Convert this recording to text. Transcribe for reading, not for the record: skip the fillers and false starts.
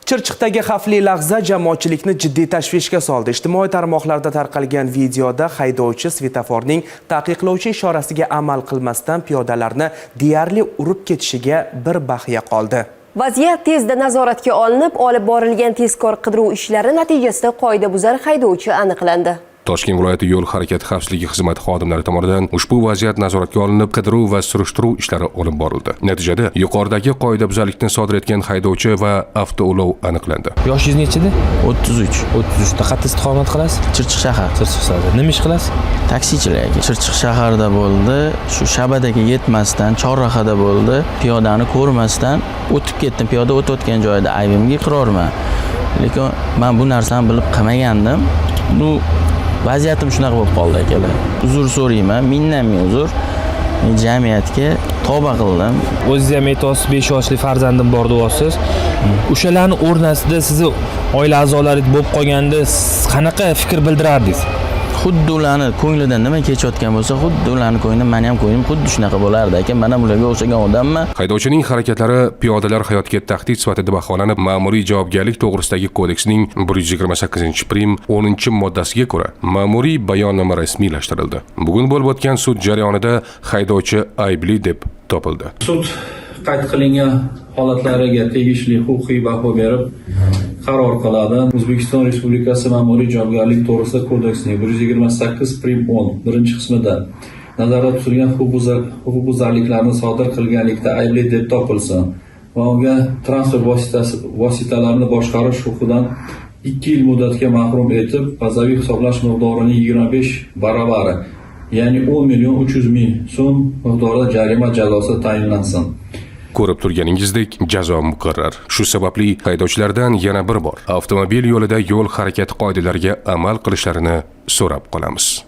Chirchiqdagi xavfli lahza jamoatchilikni jiddiy tashvishga soldi. Ijtimoiy tarmoqlarda tarqalgan videoda haydovchi svetoforning taqiqlovchi ishorasiga amal qilmasdan piyodalarni deyarli urib ketishiga bir baxya qoldi. Vaziyat tezda nazoratga olinib, olib borilgan tezkor qidiruv ishlari natijasida qoidabuzar haydovchi aniqlandi. Toshkent viloyati yo'l harakati xavfsizligi xizmati xodimlari tomonidan ushbu vaziyat nazoratga olinib, qidiruv va surishtiruv ishlari olib borildi. Natijada yuqoridagi qoidabuzarlikni sodir etgan haydovchi va avtoulov aniqlandi. Yoshingiz nechida? 33. 33 da. Qayerda istiqomat qilasiz? Chirchiq shahar. Chirchiq shahar. Nima ish qilasiz? Taksichilik, aka. Chirchiq shaharida bo'ldi. Shu shabadaga yetmasdan, chorrahada bo'ldi. Piyodani ko'rmasdan o'tib ketdim. Piyoda o'tayotgan joyda aybimga iqrorman. Lekin man bu narsani bilib qilmagandim. Bu vaziyatim shunaqa bo'lib qoldi, akalar. Uzr so'rayman, mingdan ming uzr. Men jamiyatga tavba qildim. O'zingiz ham aytyapsiz, 5 yoshli farzandim bor deyapsiz. O'shalarni o'rnasida sizni oila a'zolaringiz bo'lib qolganda, siz qanaqa fikr bildirardingiz? Xuddi ularni ko'nglidan nima kechayotgan bo'lsa, xuddi ularni ko'ngli, mani ham ko'nglim xuddi shunaqa bo'lardi, aka. Man ham ularga o'xshagan odamman. Haydovchining harakatlari piyodalar hayotiga tahdid sifatida baholanib, Ma'muriy javobgarlik to'g'risidagi kodeksning 128 prim 10 moddasiga ko'ra ma'muriy bayonnoma rasmiylashtirildi. Bugun bo'lib o'tgan sud jarayonida haydovchi aybli deb topildi. Sud qayd qilingan holatlariga tegishli huquqiy baho berib, qaror qiladi. O'zbekiston Respublikasi Ma'muriy javobgarlik to'g'risida kodeksining 128 prim 10 birinchi qismida nazarda tutilgan huquqbuzarliklarni sodir qilganlikda aybli deb topilsin va unga transport vositalarini boshqarish huquqidan 2 yil muddatga mahrum etib, bazaviy hisoblash miqdorining 25 baravari, ya'ni 10 million 300 ming so'm miqdorida jarima jazosi tayinlansin. Ko'rib turganingizdek, jazo muqarrar. Shu sababli haydovchilardan yana bir bor avtomobil yo'lida yo'l harakati qoidalariga amal qilishlarini so'rab qolamiz.